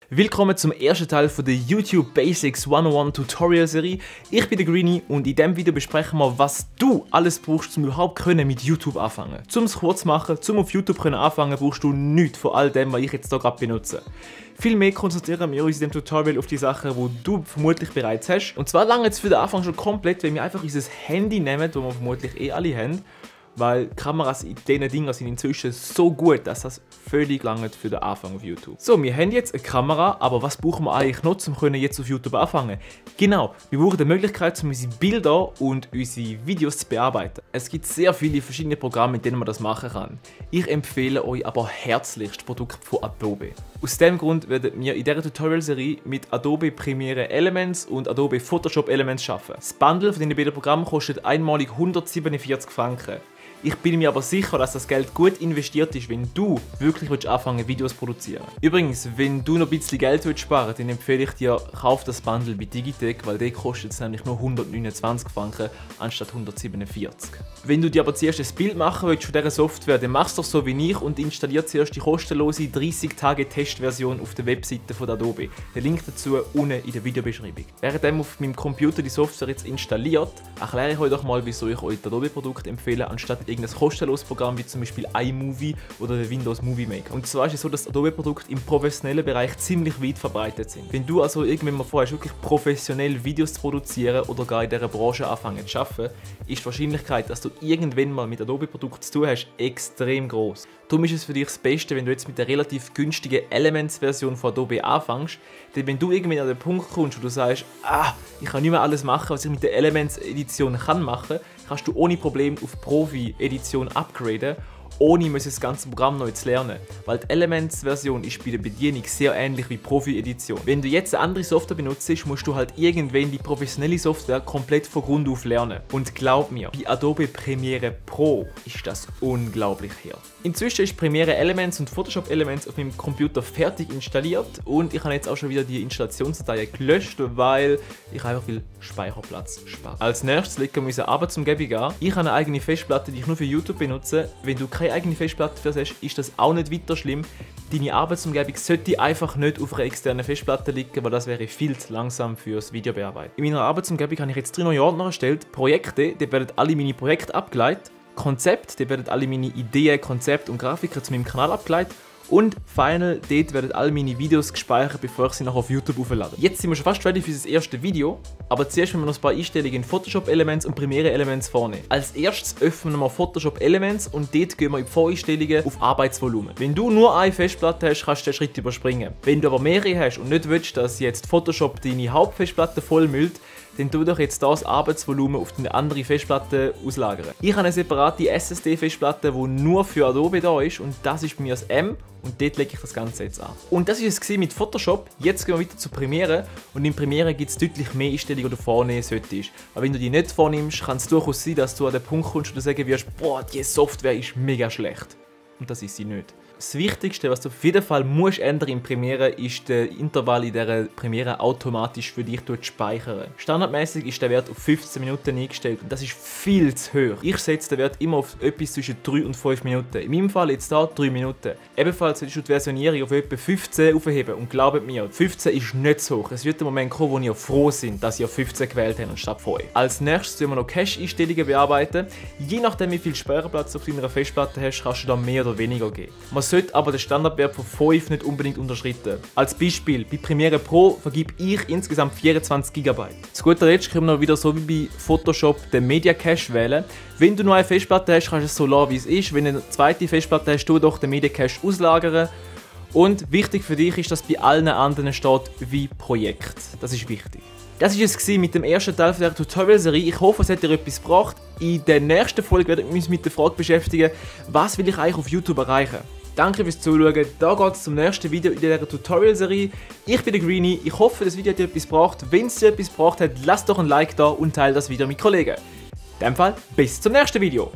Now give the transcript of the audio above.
Willkommen zum ersten Teil von der YouTube Basics 101 Tutorial Serie. Ich bin der Greenie und in diesem Video besprechen wir, was du alles brauchst, um überhaupt mit YouTube anfangen. Um es kurz zu machen, um auf YouTube anfangen, brauchst du nichts von all dem, was ich jetzt hier gerade benutze. Vielmehr konzentrieren wir uns in diesem Tutorial auf die Sachen, die du vermutlich bereits hast. Und zwar lange jetzt für den Anfang schon komplett, wenn wir einfach unser Handy nehmen, das wir vermutlich alle haben. Weil Kameras in diesen Dingen sind inzwischen so gut, dass das völlig lange für den Anfang auf YouTube. So, wir haben jetzt eine Kamera, aber was brauchen wir eigentlich noch, um jetzt auf YouTube anfangen? Genau, wir brauchen die Möglichkeit, um unsere Bilder und unsere Videos zu bearbeiten. Es gibt sehr viele verschiedene Programme, mit denen man das machen kann. Ich empfehle euch aber herzlichst Produkte von Adobe. Aus diesem Grund werden wir in dieser Tutorial-Serie mit Adobe Premiere Elements und Adobe Photoshop Elements arbeiten. Das Bundle von diesen beiden Programmen kostet einmalig 147 Franken. Ich bin mir aber sicher, dass das Geld gut investiert ist, wenn du wirklich anfangen Videos zu produzieren. Übrigens, wenn du noch ein bisschen Geld sparen willst, dann empfehle ich dir, kauf das Bundle bei Digitec, weil der kostet es nämlich nur 129 Franken anstatt 147. Wenn du dir aber zuerst ein Bild machen willst von dieser Software, dann machst du doch so wie ich und installier zuerst die kostenlose 30 Tage Testversion auf der Webseite von Adobe. Den Link dazu unten in der Videobeschreibung. Während auf meinem Computer die Software jetzt installiert, erkläre ich euch doch mal, wieso ich euch das Adobe-Produkt empfehle, anstatt irgendein kostenloses Programm wie zum Beispiel iMovie oder der Windows Movie Maker. Und zwar ist es so, dass Adobe-Produkte im professionellen Bereich ziemlich weit verbreitet sind. Wenn du also irgendwann mal vorhast, wirklich professionell Videos zu produzieren oder gar in dieser Branche anfangen zu arbeiten, ist die Wahrscheinlichkeit, dass du irgendwann mal mit Adobe-Produkten zu tun hast, extrem groß. Darum ist es für dich das Beste, wenn du jetzt mit der relativ günstigen Elements-Version von Adobe anfängst, denn wenn du irgendwann an den Punkt kommst, wo du sagst, ich kann nicht mehr alles machen, was ich mit der Elements-Edition machen kann, kannst du ohne Probleme auf Profi-Edition upgraden, ohne das ganze Programm neu zu lernen. Weil die Elements-Version ist bei der Bedienung sehr ähnlich wie Profi-Edition. Wenn du jetzt eine andere Software benutzt, musst du halt irgendwann die professionelle Software komplett von Grund auf lernen. Und glaub mir, bei Adobe Premiere Pro ist das unglaublich her. Inzwischen ist Premiere Elements und Photoshop Elements auf meinem Computer fertig installiert und ich habe jetzt auch schon wieder die Installationsdatei gelöscht, weil ich einfach viel Speicherplatz spare. Als nächstes legen wir unsere Arbeitsumgebung an. Ich habe eine eigene Festplatte, die ich nur für YouTube benutze. Wenn du keine eigene Festplatte für hast, ist das auch nicht weiter schlimm. Deine Arbeitsumgebung sollte einfach nicht auf einer externen Festplatte liegen, weil das wäre viel zu langsam fürs Videobearbeiten. In meiner Arbeitsumgebung habe ich jetzt 3 neue Ordner erstellt. Projekte, die werden alle meine Projekte abgeleitet. Konzept, die werden alle meine Ideen, Konzepte und Grafiken zu meinem Kanal abgeleitet. Und Final, dort werden all meine Videos gespeichert, bevor ich sie nachher auf YouTube auflade. Jetzt sind wir schon fast ready für das erste Video, aber zuerst müssen wir noch ein paar Einstellungen in Photoshop Elements und Premiere Elements vornehmen. Als erstes öffnen wir Photoshop Elements und dort gehen wir in die Voreinstellungen auf Arbeitsvolumen. Wenn du nur eine Festplatte hast, kannst du den Schritt überspringen. Wenn du aber mehrere hast und nicht willst, dass jetzt Photoshop deine Hauptfestplatte vollmüllt, dann tu doch jetzt das Arbeitsvolumen auf eine andere Festplatte auslagern. Ich habe eine separate SSD-Festplatte, die nur für Adobe da ist und das ist bei mir das M und dort lege ich das Ganze jetzt an. Und das war es mit Photoshop. Jetzt gehen wir weiter zu Premiere und in Premiere gibt es deutlich mehr Einstellungen, die du vornehmen solltest. Aber wenn du die nicht vornimmst, kann es durchaus sein, dass du an den Punkt kommst und sagen wirst, boah, die Software ist mega schlecht. Und das ist sie nicht. Das Wichtigste, was du auf jeden Fall musst ändern in Premiere, ist der Intervall in dieser Premiere automatisch für dich speichern. Standardmäßig ist der Wert auf 15 Minuten eingestellt und das ist viel zu hoch. Ich setze den Wert immer auf etwas zwischen 3 und 5 Minuten. In meinem Fall jetzt hier 3 Minuten. Ebenfalls solltest du die Versionierung auf etwa 15 aufheben und glaubt mir, 15 ist nicht zu hoch. Es wird der Moment kommen, wo ihr froh sind, dass ihr 15 gewählt habt anstatt 5. Als nächstes werden wir noch Cache-Einstellungen bearbeiten. Je nachdem wie viel Speicherplatz auf deiner Festplatte hast, kannst du da mehr oder weniger geben. Man sollte aber den Standardwert von 5 nicht unbedingt unterschreiten. Als Beispiel, bei Premiere Pro vergebe ich insgesamt 24 GB. Zu guter Letzt können wir noch wieder so wie bei Photoshop den Media Cache wählen. Wenn du nur eine Festplatte hast, kannst du es so lassen, wie es ist. Wenn du eine zweite Festplatte hast, tu doch den Media Cache auslagern. Und wichtig für dich ist, dass bei allen anderen steht wie Projekt. Das ist wichtig. Das war es mit dem ersten Teil der Tutorial-Serie. Ich hoffe, es hat dir etwas gebracht. In der nächsten Folge werden wir uns mit der Frage beschäftigen, was will ich eigentlich auf YouTube erreichen? Danke fürs Zuschauen. Da geht es zum nächsten Video in dieser Tutorial-Serie. Ich bin der Greenie. Ich hoffe, das Video hat dir etwas gebracht. Wenn es dir etwas gebracht hat, lass doch ein Like da und teile das Video mit Kollegen. In dem Fall, bis zum nächsten Video.